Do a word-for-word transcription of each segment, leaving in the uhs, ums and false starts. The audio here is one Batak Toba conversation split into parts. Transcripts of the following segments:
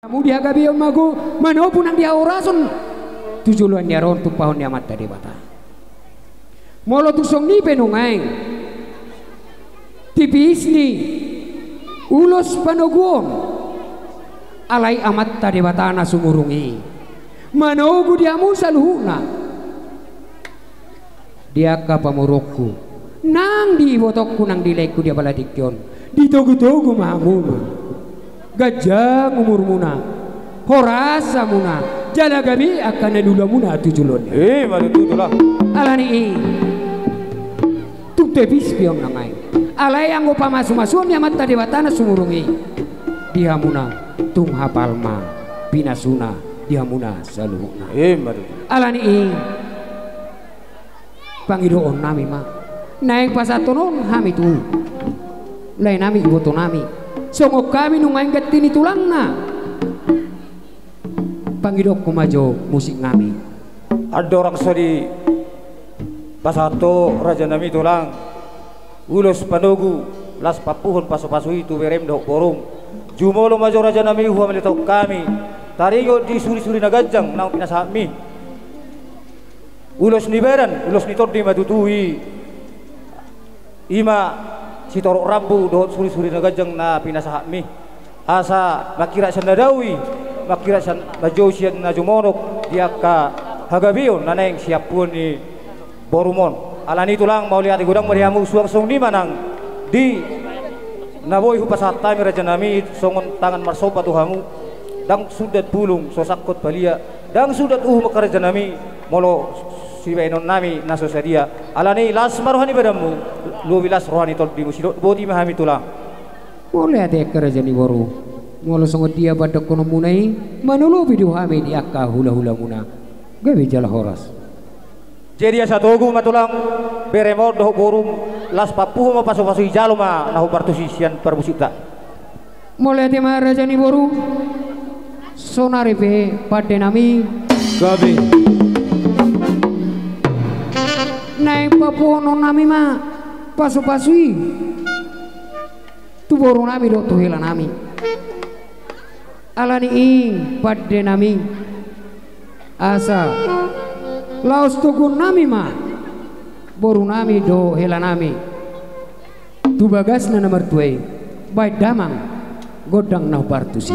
Hamu di hagabeon ma gogo, manogu nang di hahorason tu joloan ni ari on tumpahon ni Amanta Debata. Molo tung songon i pe nuaeng, tipis ni ulos panoguon, alai Amanta Debata na sumurung i manogu di hamu saluhutna. Di angka pamoruonku, nang di ibotongku, nang di laengku di apala tingki on, ditogutogu ma hamuna. Ganjang umurmuna, horas hamuna, jala gabe angka na niulamuna tu joloan ni ari. Eh, ima tutu, Tulang. Alani i, tung tipis pe on nuaeng, alai anggo pamasumasuon ni Amanta Debata na sumurung i di hamuna, tung hapal ma pinasuna di hamuna saluhutna. Eh, ima tutu. Alani i, pangidoonnami ma, naeng pasahathon hami tu laenami, ibotonami, songon hami nuaeng ganti ni tulangna. Pangidoonku ma jo musiknami. Andorang so dipasahat ho, rajanami, Tulang, ulos panogu, las pampuhon pasupasu i tu berem dohot borum, jumolo ma jo, rajanami, huhamatehon hami taringot di surisuri na ganjang naung pinasahatmi. Ulos ni badan, ulos ni tondi ma tutu i. Ima sitorop rambu dohot surisuri na ganjang na pinasahatmi, asa mangkirap sian na dao i, mangkirap sian na jou, sian na jumonok di angka hagabeon na naeng siampuon ni borum on. Alani i, Tulang, mauliate godang ma di hamu, suang songon i ma nang di na boi hupasahat hami, rajanami, songon tangan marsomba tu hamu. Ndang sundat bulung so sangkot palia, ndang sundat uhum, rajanami, molo sibahenonnami na so sadia. Alani i, las ma roha ni badanmu, lobi las roha ni tondimu, sidok boti ma hami, Tulang. Mauliate, angka raja ni boru. Molo songon dia pandokhononmuna i, manolopi do hami di angka hulahulamuna. Gabe jala horas. Jadi asa togu ma, Tulang, berem on dohot borum, las pampuhon ma pasupasu i, jalo ma na hombar tusi sian parmusikta. Mauliate ma, raja ni boru. Saonari pe, pandenami, gabe naeng papuhonon nami ma pasupasu i tu borunami dohot tu helanami. Alani i, pandenami, asa laos toguonnami ma borunami dohot helanami tu bagasna na martua i, bahen damang gondang na hombar tusi.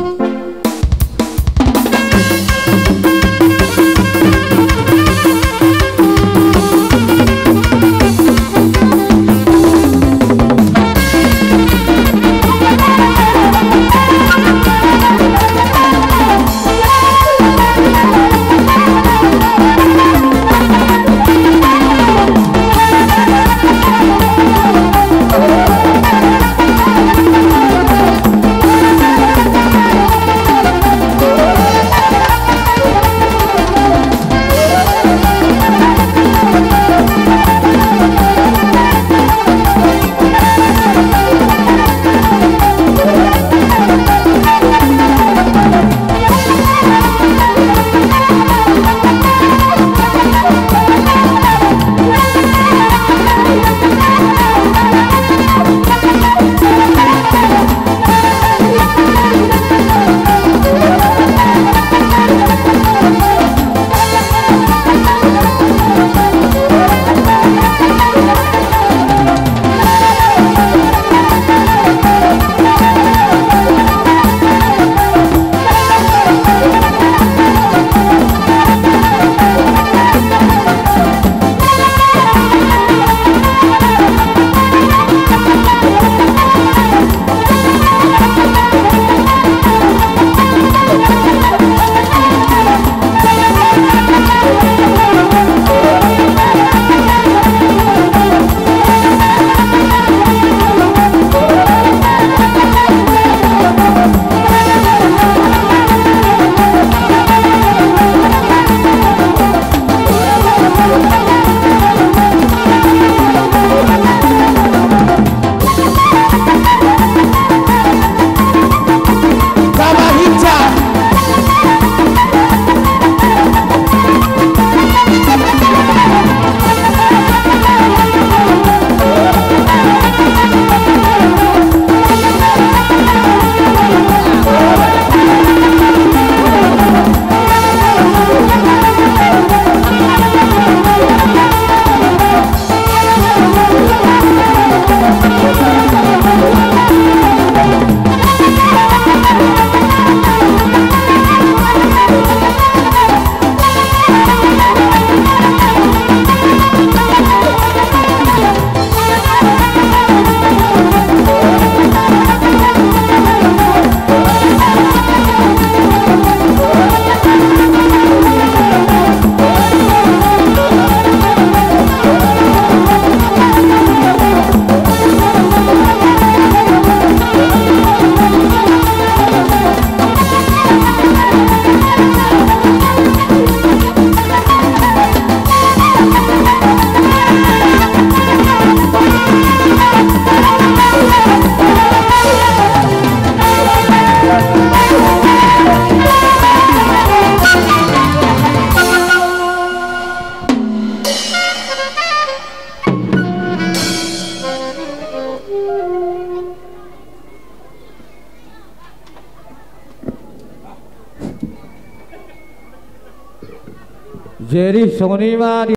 Jadi songon i ma di